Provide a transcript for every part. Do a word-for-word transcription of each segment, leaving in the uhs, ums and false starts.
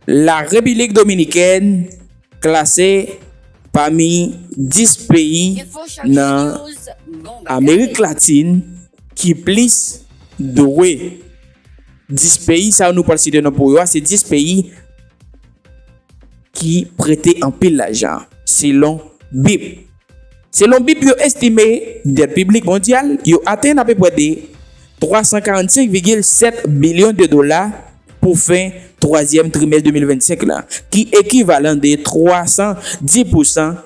La Repiblik Dominikèn klase pami dis peyi nan Amerik Latin ki plis dwe. Dis peyi sa nou pral site non pou yo a, se dis peyi ki prete anpil lajan, selon bip. Selon bip, yo estime dèt piblik mondyal yo atenn apeprè de twa san karannsenk vigil sèt bilyon de dola pou fen twazyèm trimès de mil vennsenk la, ki ekivalan de twa san dis pousan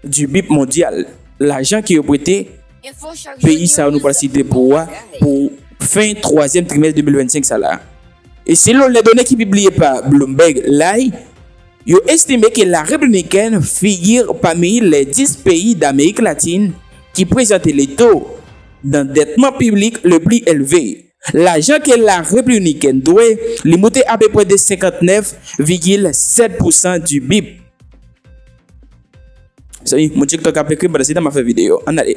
du bip mondyal, lajan ke yo prete peyi sa yo nou pral site pou ou a pou fen twazyèm trimès de mil vennsenk sa la. E selon lè done ki pibliye pa Bloomberg lay, yo estime ke la Repiblik Dominikèn figir pami lè dis peyi d'Amerik Latin ki prezante le to d'andètman piblik le pli elve. Lajan ke la Repiblik Dominikèn dwe, li moute apeprè de senkantnèf vigil sèt pousan du bip. Mezanmi, moun TikTok ap ekri m pandan se tan m ap fè videyo. Ann ale.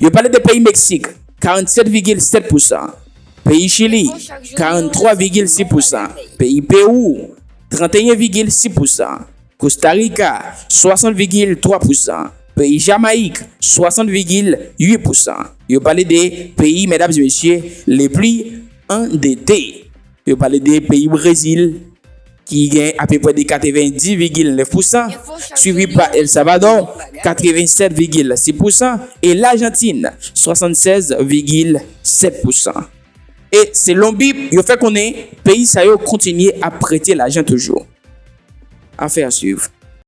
Yo pale de peyi Meksik, karannsèt vigil sèt pousan. Peyi Chili, karanntwa vigil sis pousan. Peyi Pewou, tranteyen vigil sis pousan. Kosta Rika, swasant vigil twa pousan. Peyi Jamayik, swasant vigil uit pousan. Yo pale de peyi, medam e mesye, le pli andete. Yo pale de peyi Brezil, ki gen apeprè de katrevenndis vigil nèf pousan, swivi pa El Salvador, katrevensèt vigil sis pousan, e Lajantin, swasannsèz vigil sèt pousan. E selon bip, yo fè konnen peyi sa yo kontinye ap prete lajan toujou. Afè a swiv.